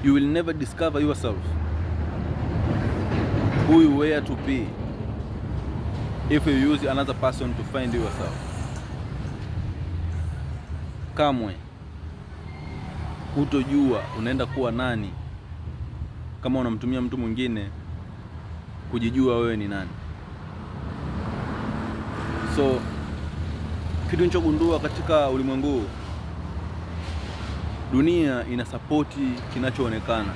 You will never discover yourself, who you were to be, if you use another person to find yourself. Kamwe hutojua unaenda kuwa nani kama unamtumia mtu mwingine kujijua wewe ni nani. So kitu nilichogundua katika ulimwengu huu, dunia ina sapoti kinachoonekana.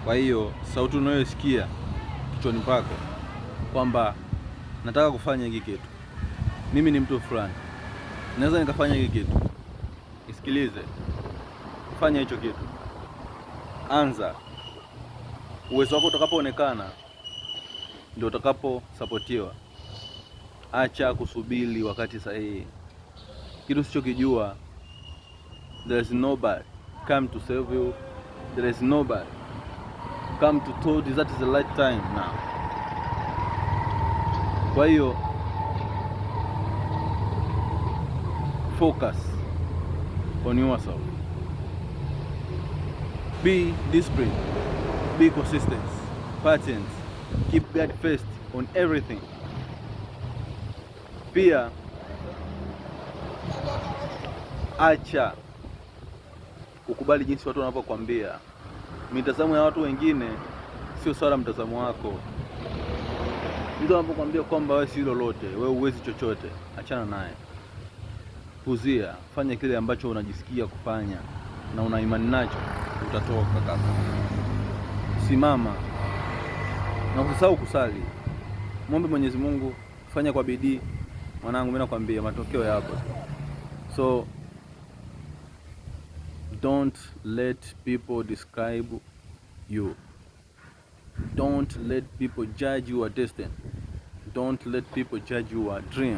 Kwa hiyo sauti unayosikia kichwani pako kwamba nataka kufanya hiki kitu, mimi ni mtu fulani, naweza nikafanya hiki kitu, isikilize, fanya hicho kitu, anza. Uwezo wako utakapoonekana ndio utakaposapotiwa. Acha kusubiri wakati sahihi. Kitu usichokijua, there is nobody come to save you, there is nobody come to told you that is the right time now. Kwa hiyo focus on yourself, be disciplined, be consistent, patient, keep God first on everything. Pia acha kukubali jinsi watu wanavyokuambia. Mitazamo ya watu wengine sio sawa na mtazamo wako. Mtu anapokuambia kwamba wewe si lolote, wewe huwezi chochote, achana naye, puzia, fanya kile ambacho unajisikia kufanya na una imani nacho, utatoka kaka. Simama na usisahau kusali, mwombe Mwenyezi Mungu, fanya kwa bidii mwanangu, mimi nakwambia matokeo yapo. So don't let people describe you. Don't let people judge your destiny. Don't let people judge your dream.